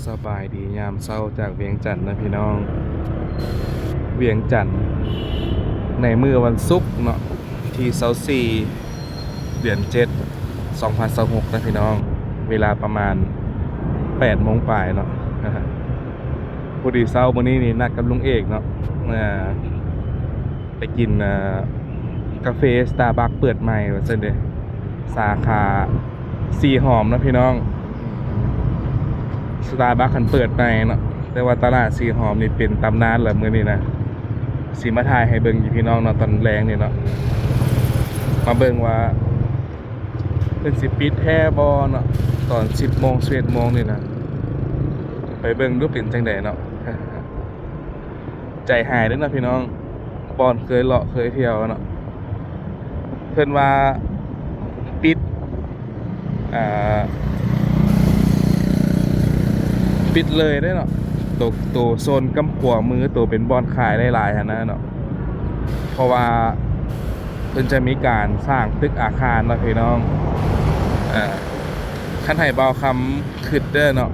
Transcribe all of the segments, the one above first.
ສະບາຍດີຍາມເຊົ້າຈາກວຽງຈັນນະພີ່ນ້ອງ. ວຽງຈັນໃນມື້ວັນສຸກເນາະ ທີຊາວສີ່ ເດືອນເຈັດ ສອງພັນຊາວຫົກນະພີ່ນ້ອງ. ເວລາປະມານແປດໂມງປາຍເນາະ. ພໍດີເຊົ້າມື້ນີ້ນີ້ນັດກັບລຸງເອກເນາະ ເອີ ໄປກິນ ເອີ ກາເຟ Starbucks ເປີດໃໝ່ວ່າຊັ້ນເດ ສາຂາສີ່ຫອມເນາະພີ່ນ້ອງ. Starbucks ຄັນເປີດໃໝ່ເນາະ ແຕ່ວ່າຕະຫຼາດສີ່ຫອມນີ້ເປັນຕຳນານລະມື້ນີ້ນະ. ຊິມາຖ່າຍໃຫ້ເບິ່ງຢູ່ພີ່ນ້ອງເນາະ ຕອນແລງນີ້ເນາະ ມາເບິ່ງວ່າເພິ່ນຊິປິດແທ້ບໍ່ເນາະ ຕອນສິບໂມງ ສິບເອັດໂມງນີ້ນະ. ໄປເບິ່ງດູເປັນຈັ່ງໃດເນາະ. ໃຈຫາຍເດ້ເນາະພີ່ນ້ອງ ບ່ອນເຄີຍເລາະເຄີຍທ່ຽວເນາະ ເພິ່ນວ່າປິດ ອ່າ ປິດເລີຍເດ້ເນາະ ໂຕ ໂຕໂຊນກຳຂວາມື ໂຕເປັນບ່ອນຂາຍຫຼາຍໆຫັ້ນນະເນາະ. ເພາະວ່າເພິ່ນຈະມີການສ້າງຕຶກອາຄານເນາະພີ່ນ້ອງ. ເອີ ຄັນໃຫ້ບ່າວຄຳຄິດເດີເນາະ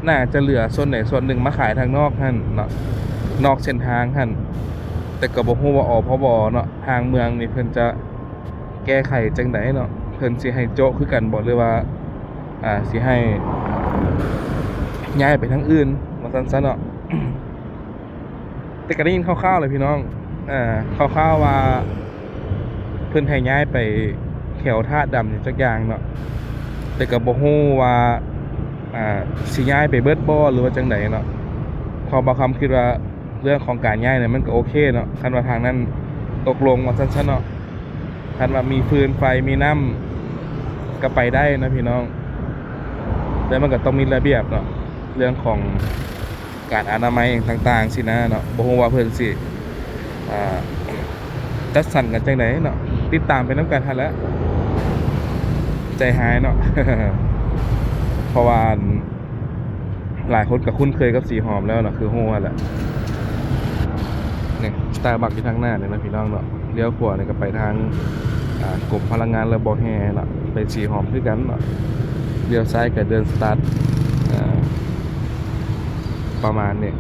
ໜ້າຈະເຫຼືອສ່ວນໃດສ່ວນໜຶ່ງມາຂາຍທາງນອກຫັ້ນເນາະ ນອກເສັ້ນທາງຫັ້ນ ແຕ່ກໍບໍ່ຮູ້ວ່າ ອພບ ເນາະ ທາງເມືອງນີ້ເພິ່ນຈະແກ້ໄຂຈັ່ງໃດເນາະ. ເພິ່ນຊິໃຫ້ໂຈະຄືກັນບໍ່ ຫຼືວ່າ ອ່າ ຊິໃຫ້ຍ້າຍໄປທາງອື່ນວ່າຊັ້ນຊະເນາະ. ແຕ່ກໍໄດ້ຍິນຄ່າວໆແຫຼະພີ່ນ້ອງ ເອີ ຄ່າວໆວ່າເພິ່ນໃຫ້ຍ້າຍໄປແຖວທາດດຳຫຍັງຈັກຢ່າງເນາະ ແຕ່ກໍບໍ່ຮູ້ວ່າ ອ່າ ຊິຍ້າຍໄປເບິດບໍ່ ຫຼືວ່າຈັ່ງໃດເນາະ. ເພາະບ່າວຄຳຄິດວ່າເລື່ອງຂອງການຍ້າຍນີ້ມັນກໍໂອເຄເນາະ ຄັນວ່າທາງນັ້ນຕົກລົງວ່າຊັ້ນຊະເນາະ. ຄັນວ່າມີຟືນໄຟມີນ້ຳກໍໄປໄດ້ນະພີ່ນ້ອງ ແຕ່ມັນກໍຕ້ອງມີລະບຽບເນາະ ເລື່ອງຂອງ ການອະນາໄມຫຍັງຕ່າງໆຊີ້ນະເນາະ. ບໍ່ຮູ້ວ່າເພິ່ນຊິ ອ່າ ຈັດສັນກັນຈັ່ງໃດເນາະ ຕິດຕາມໄປນຳກັນຫັ້ນແຫຼະ. ໃຈຫາຍເນາະ ເພາະວ່າ ອັນ ຫຼາຍຄົນກໍຄຸ້ນເຄີຍກັບສີຫອມແລ້ວເນາະ ຄືຮູ້ຫັ້ນແຫຼະ. ນີ້ Starbucks ຢູ່ທາງໜ້ານີ້ນະພີ່ນ້ອງເນາະ. ລ້ຽວຂວານີ້ກໍໄປທາງ ອ່າ ກົມພະລັງງານ ແລະ ບໍ່ແຮ່ເນາະ ໄປສີຫອມຄືກັນເນາະ. ລ້ຽວຊ້າຍກໍເດີນສະຕາດ ອ່າ ປະມານນີ້.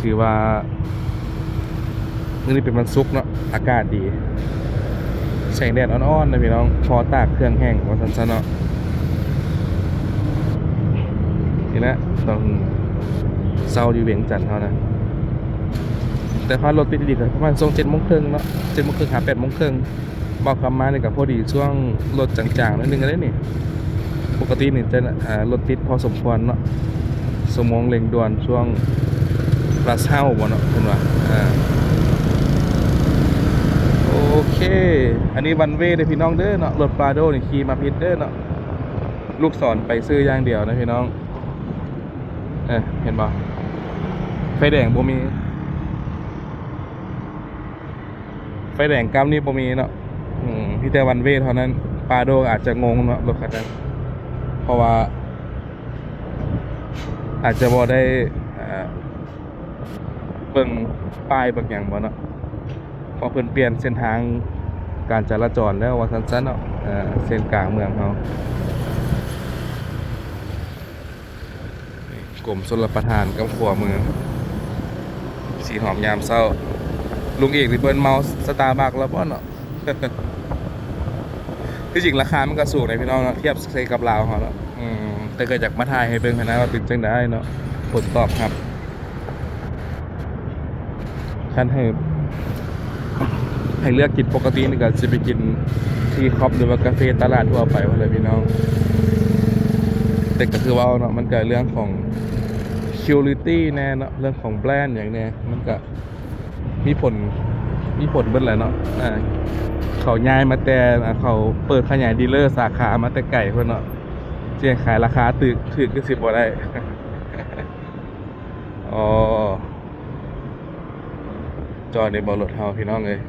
ຖືວ່າມື້ນີ້ເປັນວັນສຸກເນາະ ອາກາດດີ ແສງແດດອ່ອນໆນະພີ່ນ້ອງ ພໍຕາກເຄື່ອງແຫ້ງວ່າຊັ້ນຊະເນາະ. ນີ້ແຫຼະ ຕອນເຊົ້າຢູ່ວຽງຈັນເຮົານະ ແຕ່ພາດລົດຕິດອີ່ຫຼີກໍປະມານຊ່ວງເຈັດໂມງເຄິ່ງເນາະ ເຈັດໂມງເຄິ່ງຫາແປດໂມງເຄິ່ງ. ເວົ້າຄຳມານີ້ກໍພໍດີຊ່ວງລົດຈາງໆໜ້ອຍໜຶ່ງເດ້ນີ້. ປົກກະຕິນີ້ຈະ ອ່າ ລົດຕິດພໍສົມຄວນເນາະ ຊົ່ວໂມງເລັ່ງດ່ວນ ຊ່ວງ rush hour ບໍ່ເນາະ ເພິ່ນວ່າ. ອ່າ ໂອເຄ ອັນນີ້ one way ເດີພີ່ນ້ອງເດີເນາະ. ລົດ Prado ນີ້ຂີ່ມາຜິດເດີເນາະ ລູກສອນໄປຊື່ຢ່າງດຽວນະພີ່ນ້ອງ. ເອີ ເຫັນບໍ່ ໄຟແດງບໍ່ມີ ໄຟແດງກ້ຳນີ້ບໍ່ມີເນາະ. ອືມ ມີແຕ່ one way ເທົ່ານັ້ນ. Prado ອາດຈະງົງເນາະ ລົດຄັນນັ້ນ ເພາະວ່າອາດຈະບໍ່ໄດ້ ເອີ ເບິ່ງປ້າຍເບິ່ງຫຍັງບໍ່ເນາະ ເພາະເພິ່ນປ່ຽນເສັ້ນທາງການຈະລາຈອນແລ້ວວ່າຊັ້ນຊະເນາະ. ເອີ ເສັ້ນກາງເມືອງເຮົາ. ກົມຊົນລະປະທານກຳຂວາມື ສີຫອມຍາມເຊົ້າ. ລຸງເອກນີ້ເພິ່ນເມົາ Starbucks ແລ້ວບໍ່ເນາະ? ທີ່ຈິງລາຄາມັນກໍສູງເດ້ພີ່ນ້ອງເນາະ ທຽບໃສ່ກັບລາວເຮົາເນາະ. ອືມ ແຕ່ກໍຢາກມາຖ່າຍໃຫ້ເບິ່ງຫັ້ນນະວ່າເປັນຈັ່ງໃດເນາະ ຜົນຕອບຮັບ. ຄັນໃຫ້ ໃຫ້ເລືອກກິນປົກກະຕິນີ້ກໍຊິໄປກິນທີຄອບ ຫຼືວ່າກາເຟຕະຫຼາດທົ່ວໄປພຸ້ນແຫຼະພີ່ນ້ອງ. ແຕ່ກໍຄືເວົ້າເນາະ ມັນກໍເລື່ອງຂອງ quality ແດ່ເນາະ ເລື່ອງຂອງແບຣນຫຍັງແດ່ ມັນກໍມີຜົນ ມີຜົນເບິດແຫຼະເນາະ. ອ່າ ເຂົາຍ້າຍມາແຕ່ ອ່າ ເຂົາເປີດຂະຫຍາຍດີລເລີສາຂາມາແຕ່ໄກພຸ້ນເນາະ ຊິໃຫ້ຂາຍລາຄາຖືກ ຖືກຄືຊິບໍ່ໄດ້. ອໍ ຈອດນີ້ບໍ່ລົດເຮົາ ພີ່ນ້ອງເອີຍ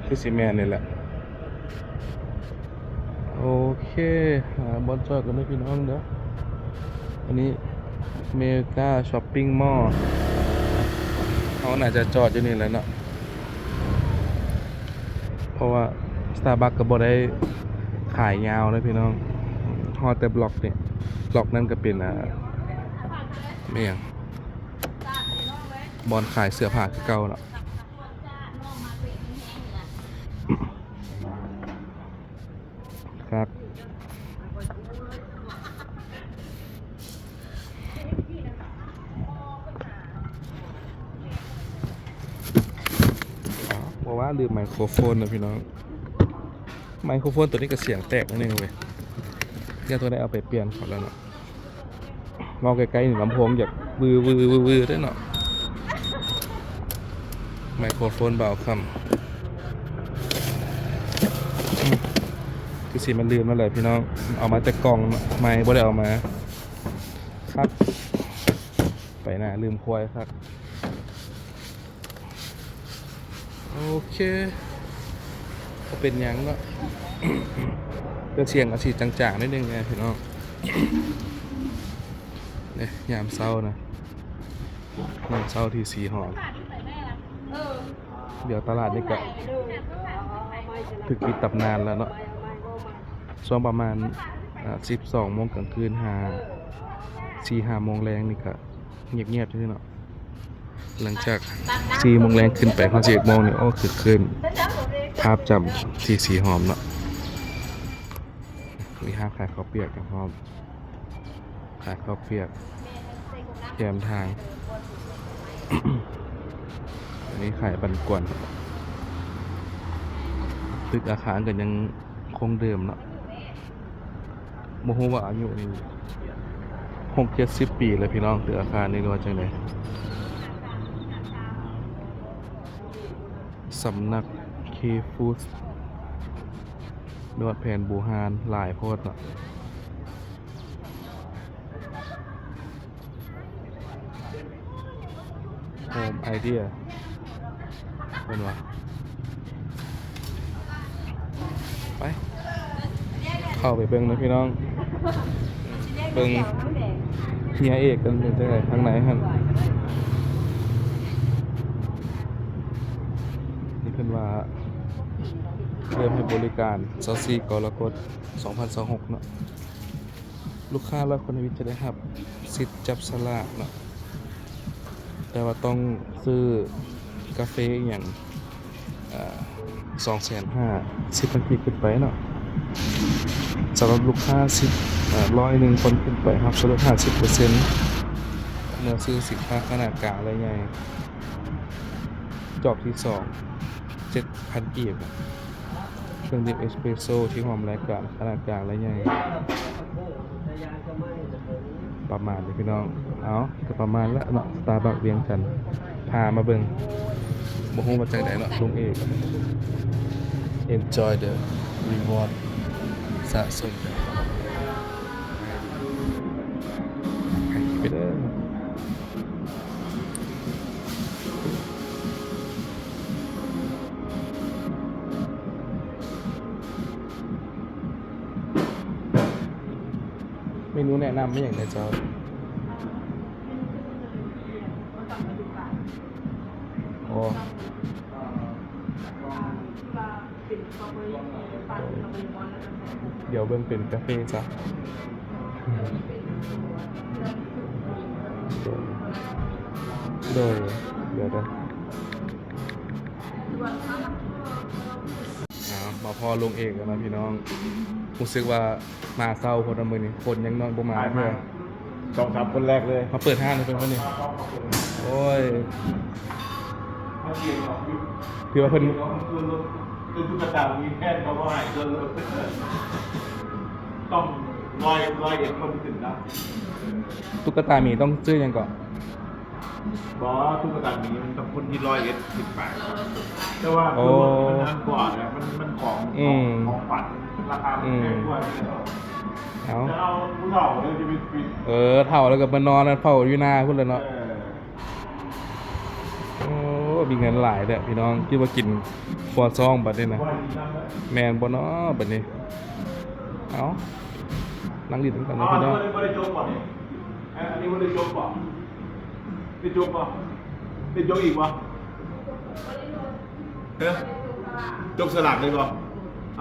ຄືຊິແມ່ນນີ້ແຫຼະ. ໂອເຄ ຫາບ່ອນຈອດກ່ອນເດີພີ່ນ້ອງເດີ. ອັນນີ້ Mega Shopping Mall ເຮົາໜ້າຈະຈອດຢູ່ນີ້ແຫຼະເນາະ ເພາະວ່າ Starbucks ກໍບໍ່ໄດ້ ຂາຍຍາວເລີຍພີ່ນ້ອງ ຮອດແຕ່ບລັອກນີ້ ບລັອກນັ້ນກໍເປັນ ອ່າ ແມ່ນຫຍັງ ບ່ອນຂາຍເສື້ອຜ້າຄືເກົ່າເນາະ. ຄັກ ບໍ່ວ່າລືມໄມໂຄຣໂຟນນະພີ່ນ້ອງ ໄມໂຄຣໂຟນຕົວນີ້ກໍສຽງແຕກໜ້ອຍໜຶ່ງເວີຍ ຢ່າງຕົວໄດ້ເອົາໄປປ່ຽນເຂົາແລ້ວເນາະ. ເວົ້າໃກ້ໆນີ້ລຳໂພງຢາກວືໆໆໆເດ້ເນາະ ໄມໂຄຣໂຟນບ່າວຄຳ ອືມ ຄືຊິແມ່ນລືມແລ້ວແຫຼະພີ່ນ້ອງ ເອົາມາແຕ່ກ່ອງເນາະ ໄມບໍ່ໄດ້ເອົາມາ ຄັກ ໄປໜ້າລືມຄວາຍຄັກ. ໂອເຄ ບໍ່ເປັນຫຍັງເນາະ ແຕ່ສຽງອາດຊິຈາງໆໜ້ອຍໜຶ່ງແດ່ພີ່ນ້ອງ ເດ້ ຍາມເຊົ້ານະ ຍາມເຊົ້າທີ່ສີຫອມ ດຽວຕະຫຼາດນີ້ກະຖືກປິດຕຳນານແລ້ວເນາະ ຊ່ວງປະມານ ອ່າ ສິບສອງໂມງກາງຄືນ ຫາ ສີ່ຫ້າໂມງແລງນີ້ກະ ງຽບໆ ຊື່ເນາະ ຫຼັງຈາກສີ່ໂມງແລງຂຶ້ນໄປຮອດສິບເອັດໂມງນີ້ ໂອ້ ຄຶກຄື້ນ ພາບຈຳທີ່ສີຫອມເນາະ ມີຮ້ານຂາຍເຂົ້າປຽກນຳພ້ອມ ຂາຍເຂົ້າປຽກແຄມທາງ ອັນນີ້ຂາຍບັນກວນ ຕຶກອາຄານກໍຍັງຄົງເດີມເນາະ. ບໍ່ຮູ້ວ່າອາຍຸນີ້ຫົກເຈັດສິບປີແລ້ວພີ່ນ້ອງ ຕຶກອາຄານນີ້ ຫຼືວ່າຈັ່ງໃດ. ສຳນັກເຄຟູດ ນວດແຜນບູຮານ ຫຼາຍໂພດເນາະ. ໂຮມໄອເດຍ ເພິ່ນວ່າ ໄປ ເຂົ້າໄປເບິ່ງນະພີ່ນ້ອງ ເບິ່ງເຮຍເອກເພິ່ນເປັນຈັ່ງໃດທາງໃນຫັ້ນ. ນີ້ເພິ່ນວ່າເລີ່ມໃຫ້ບໍລິການຊາວສີ່ກໍລະກົດ ສອງພັນຊາວຫົກເນາະ. ລູກຄ້າຮ້ອຍຄົນໃນວິກຈະໄດ້ຮັບສິດຈັບສະຫຼາກເນາະ ແຕ່ວ່າຕ້ອງຊື້ກາເຟອີ່ຫຍັງ ເອີ່ ສອງແສນຫ້າ ສິບພັນກີບຂຶ້ນໄປເນາະ. ສຳລັບລູກຄ້າສິບ ເອີ່ ຮ້ອຍໜຶ່ງຄົນຂຶ້ນໄປ ຮັບສ່ວນລົດຫ້າສິບເປີເຊັນ ເມື່ອຊື້ສິນຄ້າຂະໜາດກາງ ແລະ ໃຫຍ່. ຈອກທີສອງ ເຈັດພັນກີບ. ເຄື່ອງດື່ມເອສເປຣໂຊທີ່ຮ່ວມລາຍການຂະໜາດກາງ ແລະ ໃຫຍ່ ປະມານນີ້ພີ່ນ້ອງ. ເອົາ ກໍປະມານລະເນາະ ສະຕາບັກວຽງຈັນ ພາມາເບິ່ງ ບໍ່ຮູ້ວ່າຈັ່ງໃດເນາະ ລຸງເອກ. Enjoy the reward ສະສົມໄປເດີ. ເມນູແນະນຳມີຫຍັງແດ່ເຈົ້າ? ອໍ ດຽວເບິ່ງເປັນກາເຟຊະ. ໂດຍ ດຽວເດີ. ອ້າວ ມາພໍ້ລຸງເອກແລ້ວນະພີ່ນ້ອງ. ຮູ້ສຶກວ່າມາເຊົ້າໂພດນະມື້ນີ້ ຄົນຍັງນ້ອຍ ບໍ່ມາເທື່ອ. ສອງສາມຄົນແລກເລີຍ ມາເປີດຮ້ານໃຫ້ເພິ່ນມື້ນີ້. ໂອ້ຍ ຖືວ່າເພິ່ນ ເປັນຕຸກກະຕາມີແພນເຂົາບໍ່ໃຫ້ສ່ວນລົດ ຕ້ອງຮ້ອຍ ຮ້ອຍເອັດຄົນຂຶ້ນນະ. ຕຸກກະຕາໝີຕ້ອງຊື້ຫຍັງເກາະ? ບໍ່ ຕຸກກະຕາໝີມັນຕ້ອງຄົນທີ່ຮ້ອຍເອັດຂຶ້ນໄປ ແຕ່ວ່າ ໂອ້ ຄືລົດມັນອັນກວ່າແລ້ວ ມັນ ມັນຂອງ ອືມ ຂອງຂວັນ ລາຄາມັນ ອືມ ແພງກວ່າ. ເອົາ ແຕ່ເຮົາຜູ້ເຖົ້າເດີ ຈະໄປ ເອີ ເຖົ້າແລ້ວກໍມານອນເຝົ້າຢູ່ນາພຸ້ນແຫຼະເນາະ. ເອີ ໂອ້ ມີເງິນຫຼາຍແທ້ພີ່ນ້ອງ ຄິດວ່າກິນຄົວຊອງບັດນີ້ນະ. ແມ່ນບໍ່ເນາະບັດນີ້? ເອົາ ນັ່ງຫຼິ້ນນຳກັນເນາະພີ່ນ້ອງ. ບໍ່ໄດ້ ບໍ່ໄດ້ຈົບບໍ່ນີ້? ອັນນີ້ບໍ່ໄດ້ຈົບບໍ່? ໄດ້ຈົບບໍ່? ໄດ້ຈົບອີກບໍ່? ເອີ ຈົບສະຫຼາກເລີຍບໍ່? ເ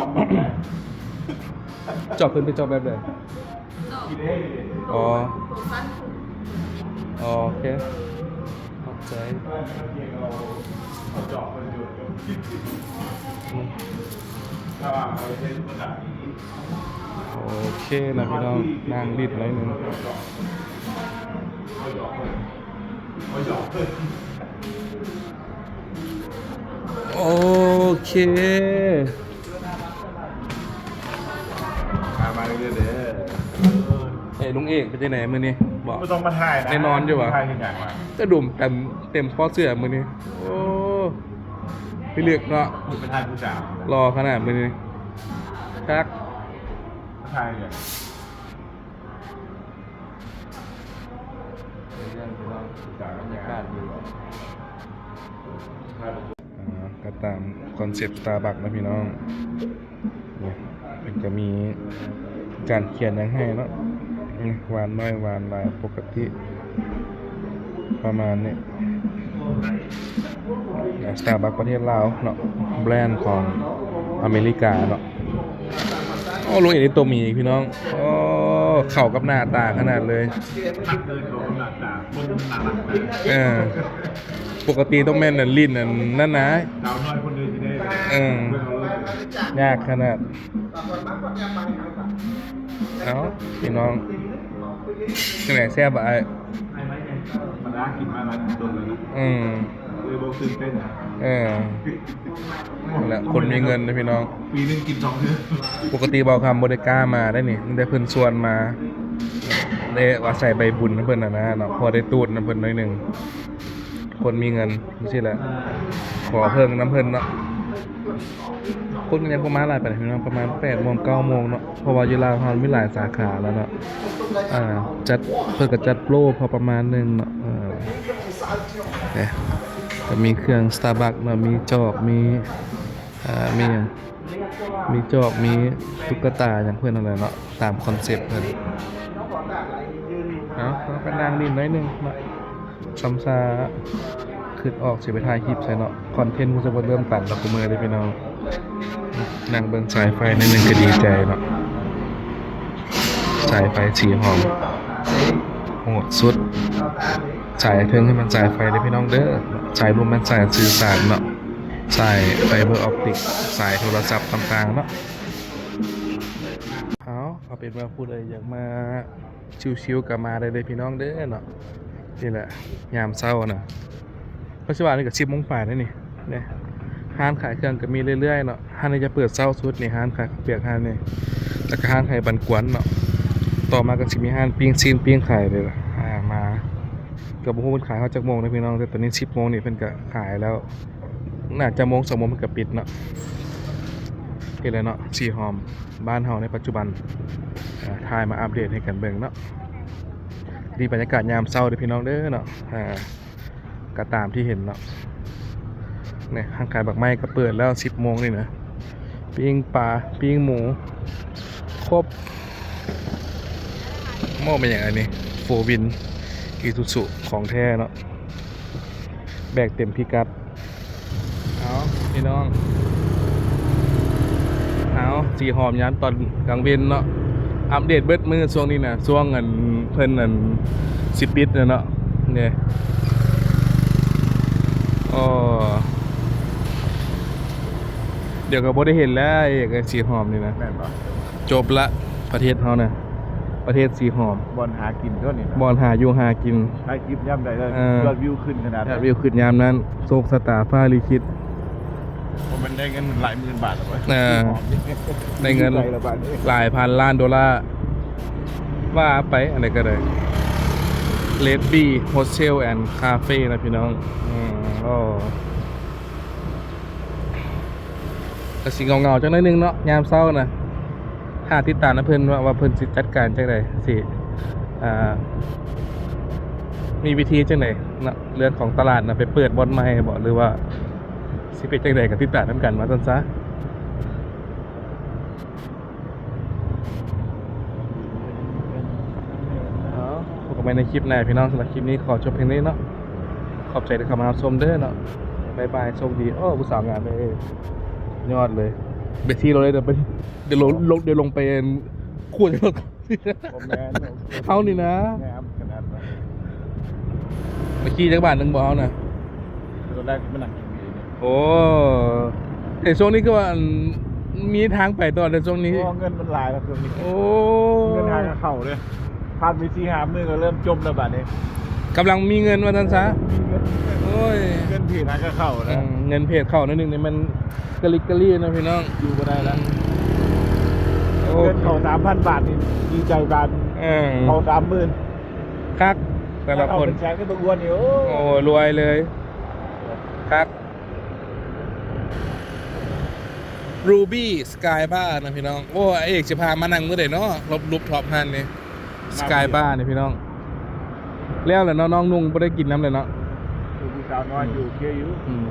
ອກ ຈອກເພິ່ນໄປຈອກແບບໃດ? ອໍ ໂອເຄ ຂອບໃຈ. ໂອເຄນະພີ່ນ້ອງ ນັ່ງລິດໜ້ອຍໜຶ່ງ. ໂອເຄ ມາ ມາເລື້ອຍໆເດີ. ເອີ ລຸງເອກ ເປັນຈັ່ງໃດມື້ນີ້? ບໍ່ ບໍ່ຕ້ອງມາຖ່າຍນະ. ໄດ້ນອນຢູ່ບໍ່? ຖ່າຍເຮັດຫຍັງວະ? ກະດຸມເຕັມ ເຕັມຄໍເສື້ອມື້ນີ້. ໂອ້ ພິລຶກເນາະ ໄປຖ່າຍຜູ້ສາວ ຫຼໍ່ຂະໜາດມື້ນີ້ ຄັກ. ມາຖ່າຍເຮັດຫຍັງ? ເປັນເລື່ອງທີ່ວ່າບັນຍາກາດດີ. ອ່າ ກໍຕາມຄອນເຊັບສະຕາບັກນະພີ່ນ້ອງ. ນີ້ ເພິ່ນກໍມີການຂຽນຫຍັງໃຫ້ເນາະ. ນີ້ ຫວານໜ້ອຍ ຫວານຫຼາຍ ປົກກະຕິ ປະມານນີ້. ສະຕາບັກປະເທດລາວເນາະ ແບຣນຂອງອາເມລິກາເນາະ. ໂອ້ ລຸງເອກນີ້ຕົວໝີອີກພີ່ນ້ອງ. ໂອ້ ເຂົ້າກັບໜ້າຕາຂະໜາດເລີຍ. ເອີ ປົກກະຕິຕ້ອງແມ່ນອັນ ຫຼິ້ນອັນນັ້ນນະ ສາວນ້ອຍຄົນເດີຊິໄດ້. ເອີ ຍາກຂະໜາດ. ເອົ້າ ພີ່ນ້ອງ ຈັ່ງໃດ ແຊບບໍ່ອ້າຍ? ທຳມະດາ ກິນມາຫຼາຍດົນແລ້ວນະ. ອືມ ເລີຍບໍ່ຕື່ນເຕັ້ນ. ເອີ ນັ້ນແຫຼະ ຄົນມີເງິນເດ້ພີ່ນ້ອງ ປີໜຶ່ງກິນສອງເທື່ອ. ປົກກະຕິບ່າວຄຳບໍ່ໄດ້ກ້າມາໄດ໋ນີ້ ມີແຕ່ເພິ່ນຊວນມາ ໄດ້ອາໄສໃບບຸນນຳເພິ່ນຫັ້ນນະເນາະ ພໍໄດ້ຕູດນຳເພິ່ນໜ້ອຍໜຶ່ງ. ຄົນມີເງິນຈັ່ງຊີ້ແຫຼະ ຂໍເພິ່ງນຳເພິ່ນເນາະ. ຄົນກໍຍັງບໍ່ມາຫຼາຍປານໃດພີ່ນ້ອງ ປະມານແປດໂມງ ເກົ້າໂມງເນາະ ເພາະວ່າຢູ່ລາວເຮົາມີຫຼາຍສາຂາແລ້ວເນາະ. ອ່າ ຈັດ ເພິ່ນກໍຈັດໂປຣພໍປະມານໜຶ່ງເນາະ. ເອີ ນີ້ກໍມີເຄື່ອງສະຕາບັກເນາະ ມີຈອກ ມີ ອ່າ ມີຫຍັງ ມີຈອກ ມີຕຸກກະຕາຫຍັງເພິ່ນຫັ້ນແຫຼະເນາະ ຕາມຄອນເຊັບເພິ່ນ. ເອົາ ເຮົາກໍນັ່ງຫຼິ້ນໜ້ອຍໜຶ່ງເນາະ ຊຳຊາ ຄິດອອກຊິໄປຖ່າຍຄລິບໃສເນາະ. ຄອນເທັນກໍຊິບໍ່ເລີ່ມຕັນແລ້ວ ຄູ່ມື້ເດ້ພີ່ນ້ອງ. ນັ່ງເບິ່ງສາຍໄຟໜ້ອຍໜຶ່ງກໍດີໃຈເນາະ. ສາຍໄຟສີຫອມ ໂຫດສຸດ. ສາຍເທິງໃຫ້ມັນສາຍໄຟເດີພີ່ນ້ອງເດີ ສາຍລຸ່ມແມ່ນສາຍສື່ສານເນາະ ສາຍໄຟເບີອອບຕິກ ສາຍໂທລະສັບຕ່າງໆເນາະ. ເອົາ ເອົາເປັນວ່າຜູ້ໃດຢາກມາຊິວໆກໍມາໄດ້ເລີຍພີ່ນ້ອງເດີເນາະ. ນີ້ແຫຼະ ຍາມເຊົ້ານະ ປັດຈຸບັນນີ້ກໍສິບໂມງປາຍແລ້ວນີ້ ນີ້ ຮ້ານຂາຍເຄື່ອງກໍມີເລື້ອຍໆເນາະ. ຮ້ານນີ້ຈະເປີດເຊົ້າສຸດນີ້ ຮ້ານຂາຍເຂົ້າປຽກຮ້ານນີ້ ແລ້ວກໍຮ້ານຂາຍບັນກວນເນາະ. ຕໍ່ມາກໍຊິມີຮ້ານປີ້ງຊີ້ນປີ້ງຂາຍເລີຍ ອ່າ ມາ ກໍບໍ່ຮູ້ເພິ່ນຂາຍຮອດຈັກໂມງເດີພີ່ນ້ອງ ແຕ່ຕອນນີ້ສິບໂມງນີ້ເພິ່ນກໍຂາຍແລ້ວ ໜ້າຈະໂມງສອງໂມງເພິ່ນກໍປິດເນາະ. ນີ້ແຫຼະເນາະ ສີຫອມບ້ານເຮົາໃນປັດຈຸບັນ ເອີ ຖ່າຍມາອັບເດດໃຫ້ກັນເບິ່ງເນາະ. ນີ້ບັນຍາກາດຍາມເຊົ້າເດີພີ່ນ້ອງເດີເນາະ. ອ່າ ກໍຕາມທີ່ເຫັນເນາະ ນີ້ ຮ້ານຂາຍໝາກໄມ້ກໍເປີດແລ້ວສິບໂມງນີ້ນະ ປີ້ງປາ ປີ້ງໝູ ຄົບ. ໝໍ້ແມ່ນຫຍັງອັນນີ້ ໂຟວີນ ອີຊູຊູ ຂອງແທ້ເນາະ ແບກເຕັມພິກັດ. ເອົາ ພີ່ນ້ອງ ເອົາ ສີຫອມຍາມຕອນກາງເວັນເນາະ ອັບເດດເບິດມື້ຊ່ວງນີ້ນະ ຊ່ວງອັນເພິ່ນອັນຊິປິດນະເນາະ. ນີ້ ໂອ້ ດຽວກໍບໍ່ໄດ້ເຫັນແລ້ວ ເອກ ໄອ້ສີຫອມນີ້ນະ. ແມ່ນບໍ່? ຈົບລະ ປະເທດເຮົານະ ປະເທດສີຫອມ. ບ່ອນຫາກິນຕົວນີ້ນະ ບ່ອນຫາຢູ່ຫາກິນ. ຖ່າຍຄລິບຍາມໃດກໍ ເອີ ຍອດວິວຂຶ້ນຂະໜາດ ຍອດວິວຂຶ້ນຍາມນັ້ນ. ໂຊກຊະຕາຟ້າລິຂິດ. ບໍ່ແມ່ນໄດ້ເງິນຫຼາຍໝື່ນບາດແລ້ວບໍ່? ເອີ ໄດ້ເງິນຫຼາຍພັນລ້ານໂດລາ ວ່າໄປ. ອັນໃດກໍໄດ້ Red Bee Hostel and Cafe ນະພີ່ນ້ອງ. ອືມ ໂອ້ ກໍຊິເຫງົາໆຈັກໜ້ອຍໜຶ່ງເນາະ ຍາມເຊົ້ານະ. ຖ້າຕິດຕາມນຳເພິ່ນວ່າ ວ່າເພິ່ນຊິຈັດການຈັ່ງໃດ ຊິ ອ່າ ມີວິທີຈັ່ງໃດເນາະ ເລື່ອງຂອງຕະຫຼາດນະ ໄປເປີດບ່ອນໃໝ່ບໍ ຫຼືວ່າຊິເປັນຈັ່ງໃດ ກໍຕິດຕາມນຳກັນວ່າຊັ້ນຊະ. ເອົາ ພົບກັນໃໝ່ໃນຄລິບໜ້າພີ່ນ້ອງ. ສຳລັບຄລິບນີ້ຂໍຈົບພຽງນີ້ເນາະ. ຂອບໃຈທີ່ເຂົ້າມາຮັບຊົມເດີເນາະ. ບາຍບາຍ ໂຊກດີ. ໂອ້ ຜູ້ສາວງາມເດ້ ຍອດເລີຍ. ໄປທີ່ລົດເລີຍ ດຽວໄປ ດຽວລົງ ລົງ ດຽວລົງໄປ ຂວດລົດ. ບໍ່ແມ່ນ ເຮົານີ້ນະ ງາມຂະໜາດນັ້ນ. ໄປຂີ່ຈັກບາດໜຶ່ງບໍ່ເຮົານະ? ຕອນແລກມານັ່ງກິນເບຍນີ້. ໂອ້ ແຕ່ຊ່ວງນີ້ຄືວ່າ ອັນ ມີທາງໄປຕໍ່ແຕ່ຊ່ວງນີ້. ໂອ້ ເງິນມັນຫຼາຍແລ້ວຊ່ວງນີ້. ໂອ້ ເງິນຫາກະເຂົ້າເດ້. ຜ່ານໄປສີ່ຫ້າມື້ກໍເລີ່ມຈົມແລ້ວບາດນີ້. ກຳລັງມີເງິນວ່າຊັ້ນຊະ. ມີເງິນ. ໂອ້ຍ ເງິນເພດຫາກະເຂົ້ານະ. ເອີ ເງິນເພດເຂົ້າໜ້ອຍໜຶ່ງນີ້ມັນກະລິກກະລີ້ນະພີ່ນ້ອງ. ຢູ່ບໍ່ໄດ້ແລ້ວ. ໂອ້ ເງິນເຂົ້າສາມພັນບາດນີ້ ດີໃຈບາດ. ເອີ ເຂົ້າສາມໝື່ນ. ຄັກ ແຕ່ລະຄົນ. ເປັນແສນຄືບັກອ້ວນນີ້. ໂອ້ ໂອ້ ລວຍເລີຍ. ຄັກ Ruby Sky Bar ນະພີ່ນ້ອງ. ໂອ້ ອ້າຍເອກຊິພາມານັ່ງມື້ໃດເນາະ ລົບ ລູບທອບຮ້ານນີ້ Sky Bar ນີ້ພີ່ນ້ອງ. ແລ້ວແຫຼະເນາະ ນ້ອງນຸ່ງບໍ່ໄດ້ກິນນຳແຫຼະເນາະ. ຜູ້ສາວນ້ອຍຢູ່ ອືມ ໂອເຄຢູ່. ອືມ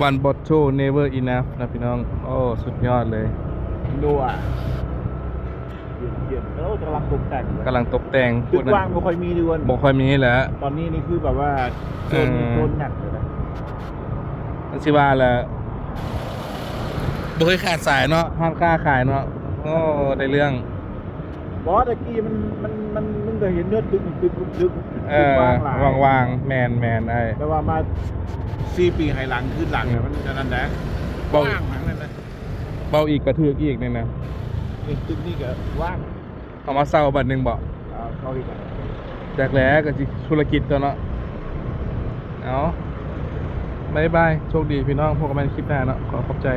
One bottle never enough ນະພີ່ນ້ອງ. ໂອ້ ສຸດຍອດເລີຍ. ນົວ ກຳລັງຕົກແຕ່ງ ກຳລັງຕົກແຕ່ງ. ຕຶກວ່າງບໍ່ຄ່ອຍມີເດ້. ບໍ່ຄ່ອຍມີແຫຼະ. ຕອນນີ້ນີ້ຄືແບບວ່າ ເອີ ໂຊນ ໂຊນໜັກເລີຍນະ. ມັນຊິວ່າແຫຼະ ບໍ່ເຄີຍຂາດສາຍເນາະ ຮ້ານຄ້າຂາຍເນາະ. ໂອ້ ໄດ້ເລື່ອງ. ບໍ່ ຕະກີ້ມັນ ມັນ ມັນ ມັນກໍເຫັນຍອດຕຶກ ຕຶກ ຕຶກ ເອີ ຕຶກວ່າງຫຼາຍ ວ່າງໆ. ແມ່ນໆ ອ້າຍ. ແຕ່ວ່າມາສີ່ປີໃຫ້ຫຼັງ ຄືຫຼັງ ອືມ ມັນອັນນັ້ນແຫຼະ ເວົ້າ ວ່າງຫຍັງນັ້ນນະ. ເວົ້າອີກກະຖືກອີກນີ້ນະ. ນີ້ຕຶກນີ້ກໍວ່າງ. ເອົາມາເຊົ່າບັດໜຶ່ງບໍ? ເອົາ ເຊົ່າອີກ. ຈັກແຫຼະ ກໍຊິທຸລະກິດຕົວເນາະ. ເອົາ ບາຍບາຍ ໂຊກດີພີ່ນ້ອງ ພົບກັນໃໝ່ຄລິບໜ້າເນາະ. ຂໍຂອບໃຈ.